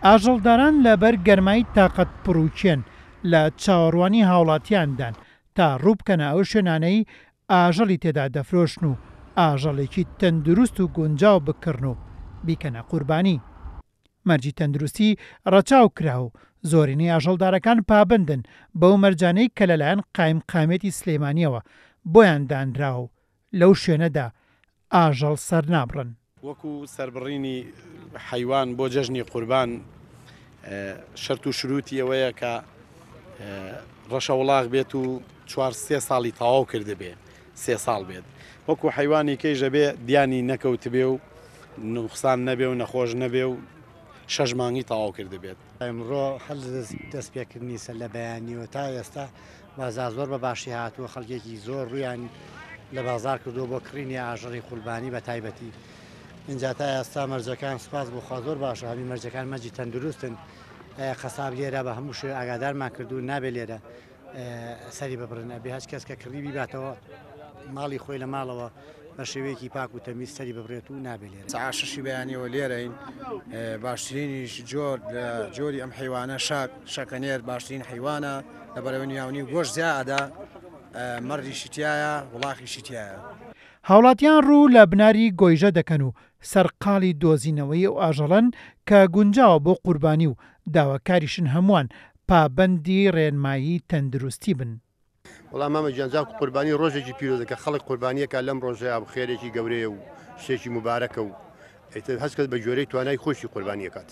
ئاژەڵداران لەبەر گەرمای تاقەت پڕوکێن لە چاوەڕوانی هاوڵاتیاندان تا ڕووبکەنە ئەو شوێنانەی ئاژەڵی تێدا دەفرۆشن و ئاژەڵێکی تەندروست و گونجاو بکڕن و بیکەنە قوربانی. مەرجی تەندروستی ڕەچاو کرا و زۆرینەی ئاژەڵدارەکان پابەندن بەو مەرجانەی کە لەلایەن قایمقامیەتی سلێمانییەوە بۆیان دانراوە و لەو شوێنەدا ئاژەڵ سەرنابڕن. وەکو سەربڕینی حەیوان بۆ جەژنی قوربان شەرت و شروتی ئەوەیە کە ڕەشەوڵاخ بێت و چوار سێ ساڵی تەواو کردبێ سێ ساڵ بێت وەکو حەیوانی کەیش ئەبێ دیانی نەکەوتبێ و نوقسان نەبێ و نەخۆش نەبێ و شەش مانگی تەواو کردبێت. ئەمڕۆ هەر لە دەستپێکردنی سەر لە بەیانیەوە تا ئێستا بازاڕ زۆر بە باشی هاتووە، خەڵکێکی زۆر ڕوویان لە بازاڕ کردووە بۆ کڕینی ئاژەڵی قوربانی بە تایبەتی. ئینجا تا ئێستا مەرجەکان سوپاس بۆ خوا زۆر باشە، هەمووی مەرجەکان مەرجی تەندروستن. قەساب لێرە بە هەموو شێوەیەک ئاگادارمان کردوون نابێت لێرە سەری ببڕن، ئەبێ هەچ کەس کە کڕی بیباتەوە ماڵی خۆی لە ماڵەوە بە شێوەیەکی پاک و تەمیز سەری ببڕێت و نابێ لێرە. سەعات شەشی بەیانیەوە لێرەین، باشترینیش جۆر لە جۆری ئەم حەیوانە شەک، شەکەنێر باشترین حەیوانە، لەبەرئەوەی نیاونی گۆشت زیا ئەدا، مەڕیشی تیایە، وڵاخیشی تیایە. هاوڵاتیان ڕوو لە بناری گۆیژە دەکەن و سەرقاڵی دۆزینەوەی ئەو ئاژەڵەن کە گونجاوە بۆ قوربانی و داواکاریشن هەمووان پابەندی ڕێنمایی تەندروستی بن. وەڵا مامە گیان جا قوربانی ڕۆژێکی پیرۆزە کە خەڵک قوربانیەکە لەم ڕۆژەیا و خێرێکی گەورەیە و شتێکی موبارەکە و ئیتر هەچ کەس بە گوێرەی توانای خۆشی قوربانی ئەکات.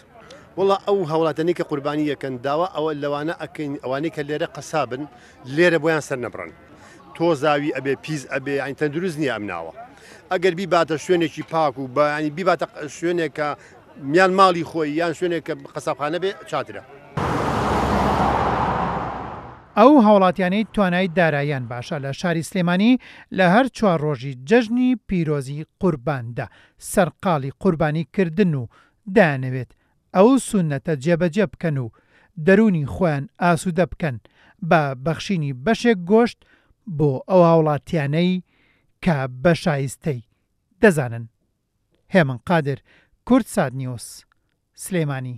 وەڵا ئەو هاوڵاتیانەی کە قوربانی ئەکەن داوا ئەوە لەوانە ئەکەین ئەوانەی کە لێرە قەسابن لێرە بۆیان سەر نەبڕن تۆزاوی ئەبێ پیس ئەبێ یانی تەندروست نییە ئەم ناوە ئەگەر بیباتە شوێنێکی پاک و بە ینی بیباتە شوێنێک کە یان ماڵی خۆی یان شوێنێک کە قەسابخانە بێ چاترە. ئەو هاوڵاتیانەی توانای داراییان باشە لە شاری سلێمانی لە هەر چوار ڕۆژی جەژنی پیرۆزی قورباندا سەرقاڵی قوربانی کردن و دەیانەوێت ئەو سوننەتە جێبەجێ بکەن و دەروونی خۆیان ئاسوودە بکەن بە بەخشینی بەشێک گۆشت بۆ ئەو هاوڵاتیانەی کە بە شایستەی دەزانن. هێمن قادر، کوردسات نیوز، سلێمانی.